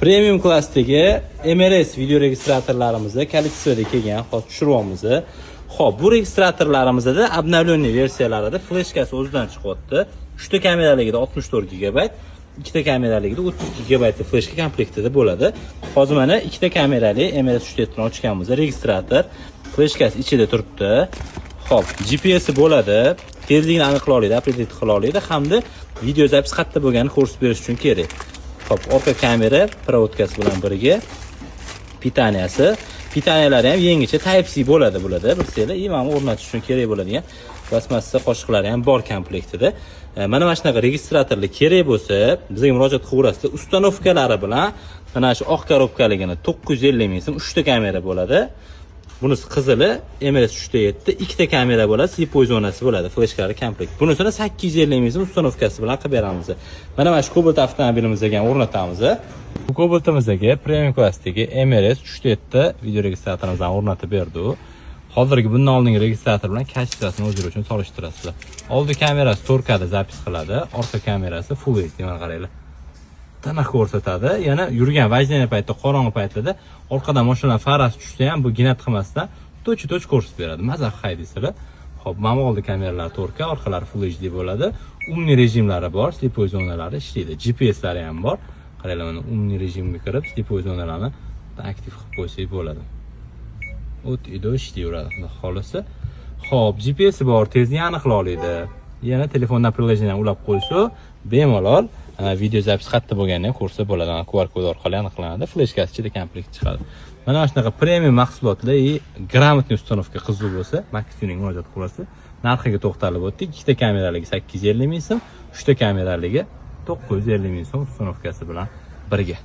Premium klassdagi MRS video registratorlarimizni количество da kelgan, hozir tushiryapmiz. Xo'p, bu registratorlarimizda обновленный versiyalarida fleshkasi o'zidan chiqyapti. 3 ta kameraligida 64 GB, ikkita kameraligida 32 GB fleshka komplektida bo'ladi. Hozir mana ikkita kamerali MRS 3 ni ochganmiz. Registrator fleshkasi ichida turibdi. Xo'p, GPS bo'ladi. Tezlikni aniqlay oladi, определить qila oladi hamda video запись qayerda bo'lganini ko'rsatib berish uchun kerak. Xo'p, orqa kamera проводка si bilan birga питания si. Питания lari ham yangicha Type C bo'ladi bularda. Bilsanglar, и mana o'rnatish uchun kerak bo'ladigan plastmassa qoshiqlari ham bor komplektida. Mana shunaqa registratorlar kerak bo'lsa, bizga murojaat qilaverasizlar. Установка lari bilan mana shu oq коробка ligini 950 ming so'm, 3 ta kamera bo'ladi. Bunisi qizili MRS 3.7, ikkita kamera bo'ladi, слепой zonasi bo'ladi, fleshkalari komplekt. Bunisini 850 ming so'm установка si bilan qilib beramiz. Mana shu Cobalt avtomobilimizga ham o'rnatamiz. Bu Cobaltimizdagi premium klassdagi MRS 3.7 video registratorimizni o'rnatib berdi. Hozirgi bundan oldingi registrator bilan качество sini o'zingiz uchun solishtirasizlar. Oldi kamerasi 4K da запись qiladi, orqa kamerasi Full HD, mana qaranglar. Tiniq ko'rsatadi. Yana yurgan вождение paytida, qorong'i paytlarda orqadan mashinalar farasi tushsa ham bu гнать qilmasdan точь-в-точь ko'rsatib beradi. Maza qilib haydaysizlar. Xo'p, mana bu oldi kameralar 4K, orqalari Full HD bo'ladi. Умный rejimlari bor, слепой zonalari ishlaydi. GPSlari ham bor. Qaranglar, mana умный rejimga kirib, слепой zonalarni aktiv qilib qo'ysak bo'ladi. O't ido ishlayveradi, xudo xohlasa. Xo'p, GPS bor, tezlikni aniqlay oladi. Yana telefondan приложение ulab qo'ysa, bemalol video запись qayerda bo'lganini ham ko'rsa bo'ladi. Mana QR kod orqali aniqlanadi. Fleshkasi ichida komplekt chiqadi. Mana shunaqa premium mahsulotlar и грамотный установка qiziq bo'lsa, Max Tuning murojaat qilasiz. Narxiga to'xtalib o'tdik. Ikkita kameraligi 850 ming so'm, 3 ta kameraligi 950 ming so'm установка si bilan birga.